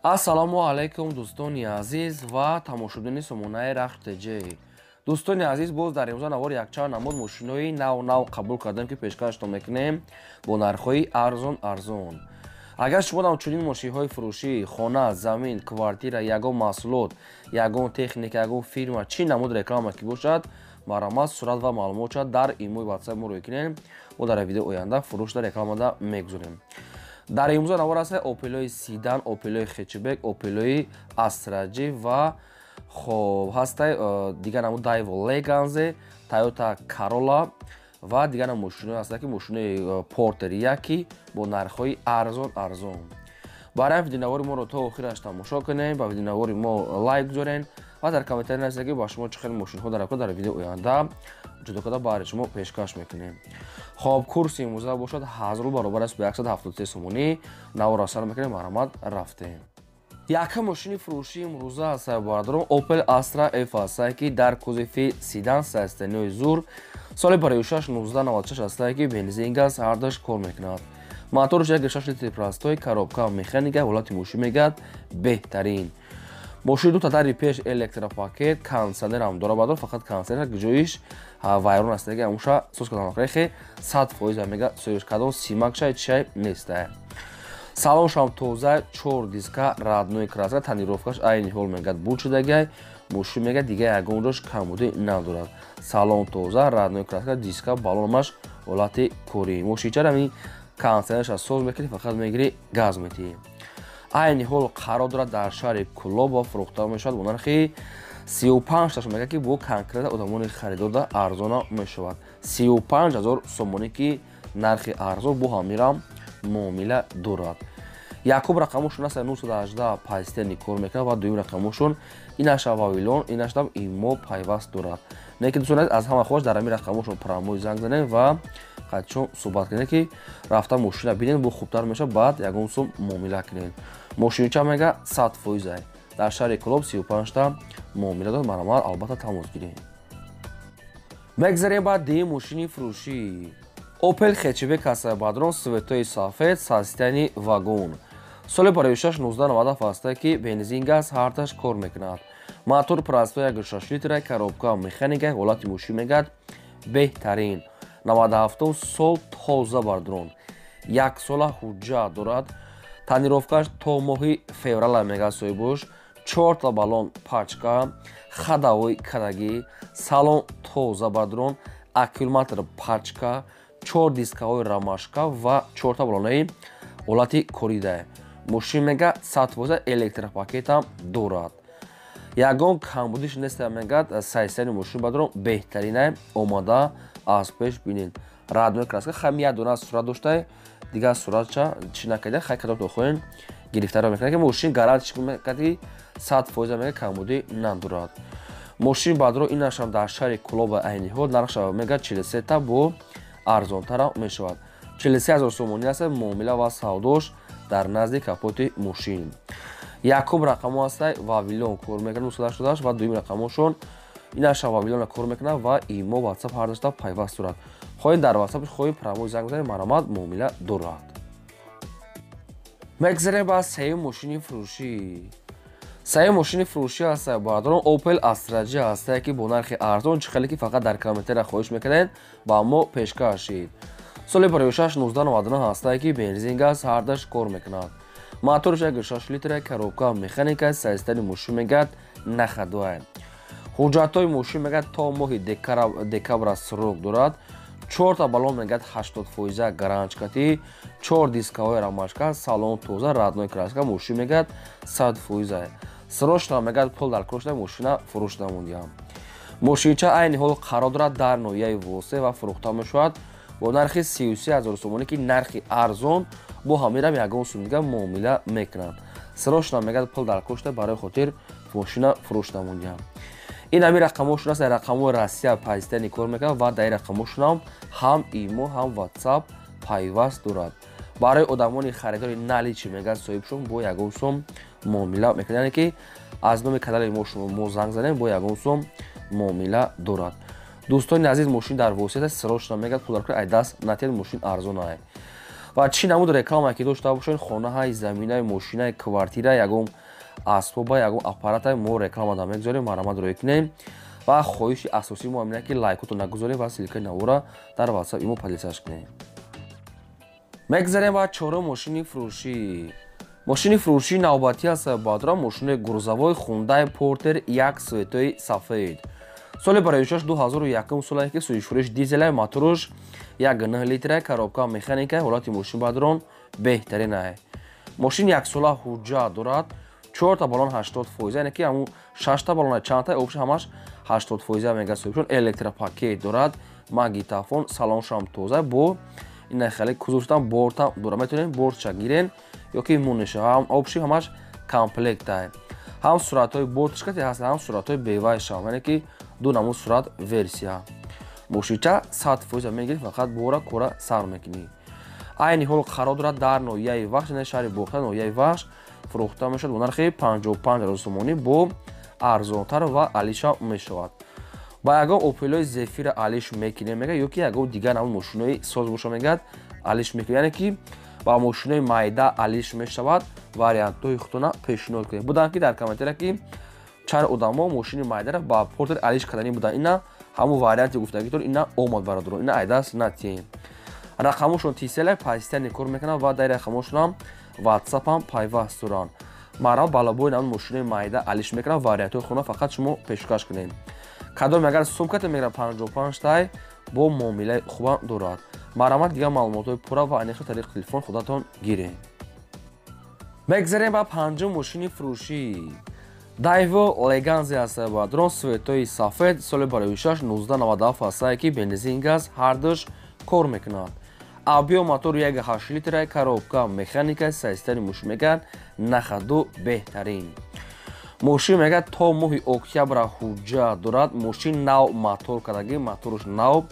Ассалому алайкум, дӯстони азиз ва тамошобинони сомонаи Рахш ТЖ. Дӯстони азиз, боз дар имрӯза навор якчанд намуд мошинои нав нав қабул кардем, ки пешкаштон мекунем бо нархҳои арзон арзон. Агар шумо ҳам чунин мошинҳои фурӯшӣ, хона, замин, квартира, ягон маҳсулот, ягон техника, ягон фирма, чӣ намуд реклама ки бошад, марҳамат, сурат ва маълумотша дар имои ватсап мо рӯй кунем. Мо дар видео оянда фурӯшда рекламада мегузорем. Дар имрӯза навор аст Опелои седан, Опелои хэтчбек, Опелои Астра Ҷи ва хоб ҳастай дигар намуд Дайво Леганзе, Тойота Карола ва дигар намуд мошинои ҳастанд, ки мошинои Портер яки бо нархҳои арзон арзон. Барои видеонавори моро то охираш тамошо кунем, ба видеонавори мо лайк гузорен ва дар комментарий нависед, ки ба шумо чӣ хел мошинҳо дар дар видео оянда ҷудо карда баҳри шумо пешкаш мекунем. Хоб, курси имрӯза бошад 1000 рубл, баробар аст ба 173 сомонӣ. Наворро сар мекунем, марҳамат, рафтем. Якум мошини фурӯшии имрӯза аст, бародарон, Opel Astra F ҳастае, ки дар кузови седан, состоянияи зур, соли 56 1996 ҳастае, ки бензин, газ ҳардаш кор мекунад. Моторш 1,6 литри простой, коробка механика, ҳолати мошин мегӯяд беҳтарин. Мошин ду тадари пеш электропакет, кондиционерам дора, бадор, фақат кондиционер ҷоиш вайрон аст, ки амуша соз кардам, рехе 100% мега соёш кадом симакшай чай нестае. Салоншам тоза, чор диска, родной краска, тонировкаш айни ҳол мегӯяд буд шудагай. Мошин мегӯяд дига ягон ҷош камбудӣ надорад. Салон тоза, родной краска, диска, балонамаш ҳолати корӣ. Мошинчара ҳамин кондиционерша соз мекунӣ, фақат мегирӣ, газ метиҳӣ. Айни ҳол қарор дорад дар шаҳри Кӯлоб ва фурӯхта мешавад бо нархи 35 таш, мегӯяд, ки бо конкретно одамони харидорда арзона мешавад, 35 000 сомонӣ, ки нархи арзон бо ҳамирам муомила дорад. Якум рақамошон аст 918, пайстерни кор мекунад ва дуюм рақамошон инаша Вавилон, инашам имо пайваст дорад. Не ки, дӯстон, аз ҳама хош дар ҳамин рақамошон прямой занг занем ва қадчон суҳбат кунед, ки рафта мошина бинед, бо хубтар мешавад, баъд ягон сум муомила кунед. Мошинча мега 100% дар шаҳри Кӯлоб, 35та муомила дорад. Марҳамат, албатта, тамос гиред. Мегзарем ба дуюм мошини фурӯшӣ. Опел хэтчбек ҳаста, бадрон, цветои сафед, состояние вагон, соли 56 1997 ҳаста, ки бензин, газ ҳардаш кор мекунад. Мотор простой, 1,6 литра, коробка механика, ҳолати мошин мегӯяд беҳтарин. 97 сол, тоза, бардрон, як сола ҳуҷҷат дорад. Тонировкаш то моҳи феврала мегӯяд соҳибош. Чорта баллон пачка, ходовой кадагӣ, салон тоза, бардрон, аккумулятор пачка, чор дискаҳои ромашка ва чорта баллонаи ҳолати коридае. Мошин мега 100% электропакетам дорад, ягон камбудиш нест, мегӯяд состояние мошин, бадрон, беҳтаринае. Омада аз пеш бинед, родной краска, хами як дона сурат доштае, дигар суратча чӣ накарда. Хай, кадом хоҳем гирифтаро мекунад, ки мошин гарантиш мекард, ки 100% мега камбудӣ надорад мошин, бадро. Инашам дар шаҳри Кӯлоба айни ҳол нархша мега 43та, бо арзонтарам мешавад, 43 000 сомонӣ аст. Муомила ва савдош дар назди капоти мошин. Якум рақамо ҳастай Вавилон кор мекунад 988 ва дуюм рақамошон инаша Вавилона кор мекунад ва имо, ватсап ҳардашта пайваст дорад. Хоҳем дар ватсап, хоҳем прямой занг бизанед, марҳамат, муомила дорад. Мегзарем ба сеюм мошини фурӯшӣ. Сеюм мошини фурӯшӣ ҳаста, бародарон, Опел Астра Ҷи ҳастае, ки бо нархи арзон, чӣ хеле ки фақат дар комментария хоҳиш мекардед, ба мо пешкаш шид. Соли 56 1999 ҳастае, ки бензин, газ ҳардаш кор мекунад. Моторш 1,6 литра, коробка механика, состояние мошин мегӯяд находовая. Ҳуҷҷатҳои мошин мегӯяд то моҳи декабра срок дорад. Чорта баллон мегӯяд 80 фоиза гаранчкатӣ, чор дискаҳои ромашка, салон тоза, родной краска, мошин мегӯяд 100%. Срочно мегӯяд пул дар кор шуда, мошина фурӯш намудиям. Мошинча айни ҳол қарор дорад дар ноҳияи Восе ва фурӯхта мешавад бо нархи 33 000 сомонӣ, ки нархи арзон бо ҳамирам ягон сум дига муомила мекунанд. Срочно мегӯяд пул дар кор шуда, барои хотир мошина фурӯш намудиям. Ин ҳамин рақамошон аст, рақамҳои Россия пайстани кор мекунад ва дар ин рақамошонам ҳам имо, ҳам ватсап пайваст дорад. Барои одамони харидори наличный мегӯяд соҳибшон бо ягон сум муомила мекунад, яъне ки аз номи канали мо шумо мо занг занем, бо ягон сум муомила дорад. Дӯстони азиз, мошин дар восита, срочно мегӯяд пул дар кор, ай даст натиҳед, мошин арзон ай. Ва чӣ намуд реклама ки дошта бошед, хонаҳай, заминай, мошинай, квартира, ягон асбоба, ягон аппарата мо реклама да мегузорем, марҳамат рӯй кунем. Ва хоҳиши асосии мо ҳамин ки лайкото нагузорем ва ссылка и навора дар WhatsApp, имо поделиться кунем. Мегзарем ба чорум мошини фурӯшӣ. Мошини фурӯшии навбатӣ аст, баъдро мошини грузовой Хундай Портер як, цвет ои сафед, соли бароишаш 2001 солае ки сӯзишфурӯш дизелай, моторуш 1,9 литра, коробка механика. Ҳолати мошин бадрон беҳтаринай. Мошин яксола ҳуҷҷат дорад, чорта баллон 80%, яъне ки ҳамун шашта баллона чандта обша ҳамаш 80% мега соҳибшон. Электропакет дорад, магнитофон, салоншам тоза, бо ина хеле кузовшам бортам дорад, метавонем бортша гирен ё ки мунеша, ҳам обши ҳамаш комплектай, ҳам суратҳои бортшкати ҳаст, ҳам суратҳои бевайшам, яъне ки ду намуд сурат версия. Мошинча 100% мегирӣ, фақат бора кора сар мекунӣ. Айни ҳол қарор дорад дар ноҳияи Вахш, яъне шаҳри Бохта, ноҳияи Вахш. Фурӯхта мешавад бо нархи 55 ҳазор сомонӣ, бо арзонтар ва алиша мешавад. Ба ягон Опелои Зефира алиш мекунем, мега, ё ки ягон дигар намуд мошинои соз боша, мегӯяд, алиш мекунем, яъне ки ба мошинои майда алиш мешавад. Вариантҳои худтона пешниҳод кунем. Буданд ки дар комментария ки чанд одамо мошини майдара ба Портер алиш карданӣ буданд, ина ҳамун варианти гуфтагитон ина омад, бародарон, ина айдаст натиҳем. Рақамошон Тисела пастияни кор мекунанд ва дар рақамошонам ватсапам пайваст доранд. Марҳамат, балабои намуд мошинои майда алиш мекунанд. Вариантҳои хона фақат шумо пешкаш кунед. Кадоме агар сумката мегирад, 55 тай бо муомилаи хубам дорад. Марҳамат, дигар маълумотҳои пурра ва аниқи тариқи телефон худатон гиред. Мегзарем ба панҷум мошини фурӯшӣ. Дайво Леганзи аст, бадрон, цвет ои сафед, соли бароишаш 1997 ҳастае ки бензин, газ ҳардуш кор мекунад. Объём мотор 1,8 литра, коробка механика. Состояние мошин мегӯяд на ходу беҳтарин. Мошин мегӯяд то моҳи октябра ҳуҷҷат дорад. Мошин нав мотор кардагӣ, моторш нав.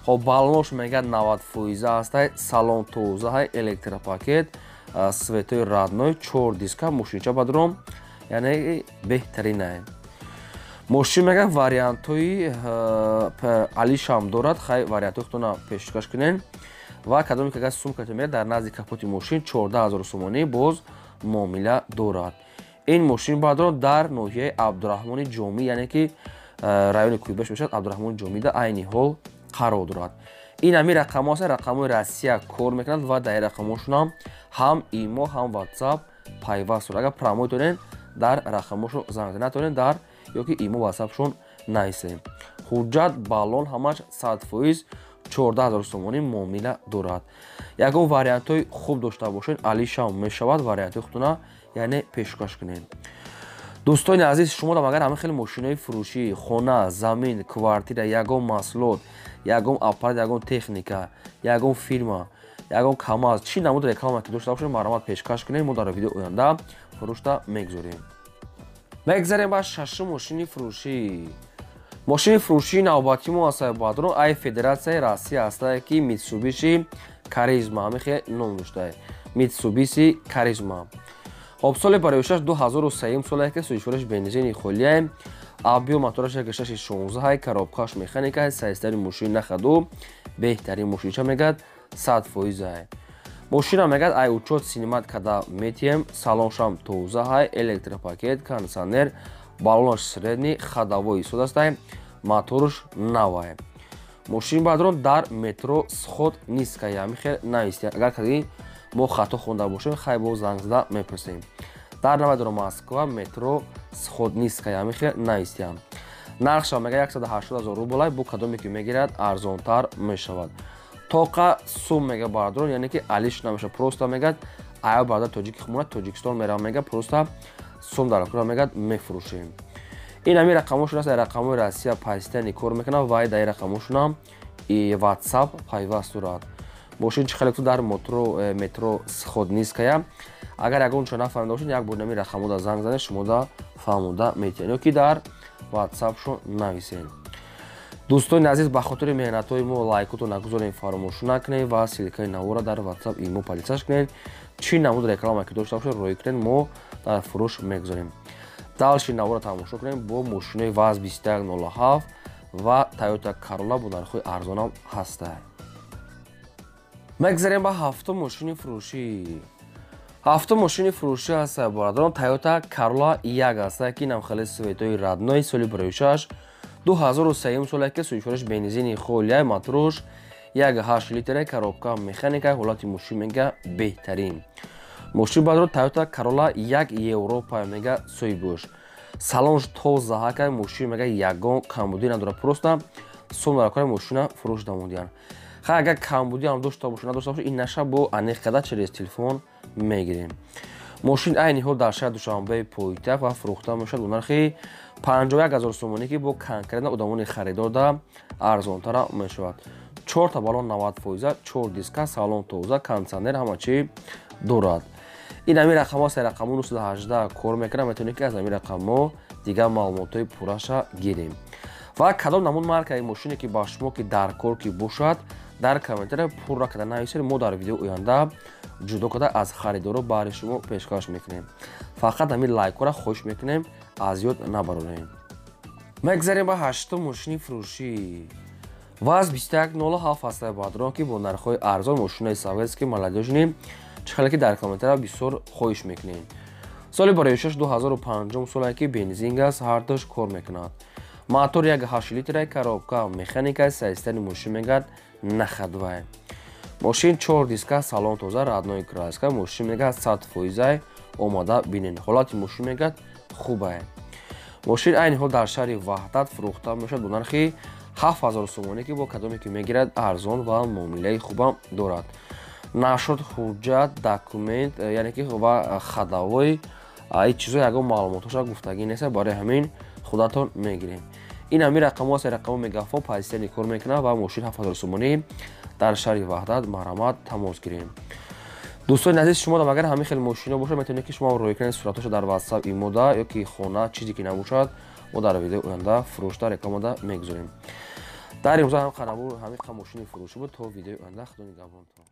Хоб, баллонош мегӯяд 90% ҳастай, салон тозаҳай, электропакет, цвет ои родной, чор диска. Мошинча бадром, яъне беҳтаринай. Мошин мегӯяд вариантҳои алишам дорад. Хай, вариантҳои худтона пешкаш кунед. Ва кадоме ки агар сумкато меяд, дар назди капоти мошин 14 ҳазор сомонӣ, боз муомила дорад. Ин мошин баъдро дар ноҳияи Абдураҳмони Ҷомӣ, яъне ки райони Кӯйбаш мешавад, Абдураҳмони Ҷомида айни ҳол қарор дорад. Ин ҳамин рақамҳо аст, рақамҳои Россия кор мекунад ва дар рақамҳошонам ҳам имо, ҳам ватсап пайваст дорад. Агар прямой дорен, дар рақамҳошо занг натонед, дар ёки имо, ватсапшон нависем. Ҳуҷҷат, баллон ҳамаш 100%, 14 ҳазор сомонӣ муомила дорад. Ягон вариантҳои хуб дошта бошед, алишам мешавад, вариантҳои худтона яъне пешкаш кунед. Дӯстони азиз, шумо дам агар ҳамин хеле мошинои фурӯшӣ, хона, замин, квартира, ягон маҳсулот, ягон аппарат, ягон техника, ягон фирма, ягон КамАЗ, чӣ намуд реклама ки дошта бошед, марҳамат, пешкаш кунед, мо дар видео оянда фурӯшта мегузорем. Мегзарем ба шашум мошини фурӯшӣ. Мошини фурӯшии навбатии мо аст, бадрон, ай Федератсияи Россия ҳастае ки Митсубиши Каризма, ҳамин хел ном доштае, Митсубиси Каризма. Хоб, соли бароишаш 2003 солае ки сӯзишвориш бензини холияе, объём мотораш 1,6 16, коробкаш механика. Состояние мошин на ходу беҳтарин. Мошинча мегӯяд 100%. Мошина мегӯяд ай учёт снимать карда метиҳем, салоншам тозаҳай, электропакет, кондиционер, баллонаш средний, ходовой содастай, моторш навай. Мошин баъдрон дар метро Сходнинская, ҳамин хел навистем. Агар кади мо хато хонда бошем, хай, боз занг зада мепурсем. Дар намедонам, Москва, метро Сходнинская, ҳамин хел навистем. Нархша мега 180 ҳазор рублай, бо кадоме ки мегирад, арзонтар мешавад. Тоқа сум мега, бародарон, яъне ки алиш намешавад. Просто мегӯяд ая бародар тоҷики хумона Тоҷикистон меравам, мега, просто сум дар кура, мегӯяд, мефурӯшем. Ин ҳамин рақамҳошон аст, рақамҳои Россия постоянно кор мекунад ва дар рақамҳошонам и ватсап пайваст дорад. Мошин чӣ хеле дар метро Сходнинская. Агар ягон чо нафаҳмида бошед, як бор нами рақамҳода занг занед, шумода фаҳмода метиҳанд ё ки дар ватсапшон нависед. Дӯстони азиз, ба хотири меҳнатҳои мо лайкото нагузорем, фаромӯш накунед ва ссылка и навора дар ватсап, имо поделиться кунед. Чӣ намуд реклама ки дошта бошед, рӯй кунед, мо дар фурӯш мегузорем. Дальше навора тамошо кунем, бо мошинои ВАЗ 2107 ва Тойота Карола бо нархҳои арзонам ҳастад. Мегзарем ба ҳафтум мошини фурӯшӣ. Ҳафтум мошини фурӯшӣ аст, бародарон, Toyota Corolla 1 аст, ки инам хеле цветои родной, соли 2006, 2003 соле ки сӯзишвориш бензини холия, моторш 1.8 литра, коробка механика, ҳолати мошин мега беҳтарин. Мошин баъдро Toyota Corolla 1 Европа мега соҳибош. Салонш тоза ҳакай, мошин мега ягон камбудӣ надорад, просто сом дар мошина фурӯш дамодиянд. Хай, агар камбудӣ ҳам дошта боша, надошта боша, ин наша бо аниқ карда через телефон мегирем. Мошин айни ҳол дар шаҳри Душанбеи пойтахт ва фурӯхта мешавад бо нархи 51 000 сомонӣ, ки бо конкретно одамони харидорда арзонтара мешавад. Чорта балон 90%, чор диска, салон тоза, кондитсионер, ҳама чӣ дорад. Ин ҳамин рақамҳо се рақамҳо 918 кор мекунад, метавонед ки аз ҳамин рақамҳо дигар маълумотҳои пурраша гирем. Ва кадом намуд маркаи мошине ки ба шумо ки дар кор ки бошад, дар комментария пурра карда нависед, мо дар видеои оянда ҷудо карда аз харидоро баҳри шумо пешкаш мекунем. Фақат ҳамин лайкҳоро хоҳиш мекунем, аз ёд набарорем. Мегзарем ба ҳаштум мошини фурӯшӣ. ВАЗ 2107 аст, бародарон, ки бо нархҳои арзон мошинаи советский молодёжный, чӣ хеле ки дар комментария бисёр хоҳиш мекунем. Соли 2006, 2005 соле ки бензин газ ҳардуш кор мекунад. Мотор 1.8 литра, коробка механика, состояни мошин мегӯяд находовай. Мошин чор диска, салон тоза, родной краска, мошин мегӯяд 100%, омада бинед. Ҳолати мошин мегӯяд хубай. Мошин айни ҳол дар шаҳри Ваҳдат фурӯхта мешавад бо нархи 7000 сомонӣ, ки бо кадоме ки мегирад арзон ва муомилаи хубам дорад. Нашуд ҳуҷҷат, документ, яъне ки ва ходовой, ин чизо ягон маълумотҳоша гуфтагӣ нест, барои ҳамин худатон мегирем. Ин ҳамин рақамҳо се рақамҳо мегафон позитсияни кор мекунад ва мошин 7000 сомонӣ дар шаҳри Ваҳдат, марҳамат, тамос гирем. Дӯстони азиз, шумо агар ҳамин хел мошино бошад, метавонед ки шумо рӯй кунед суратҳоша дар WhatsApp, имода ё ки хона чизе ки набошад, мо дар видеои оянда фурӯшда рекламада мегузорем. Дар имрӯза ҳам ҳамин мошини фурӯшӣ буд. То видеои оянда, худо нигаҳбонтон.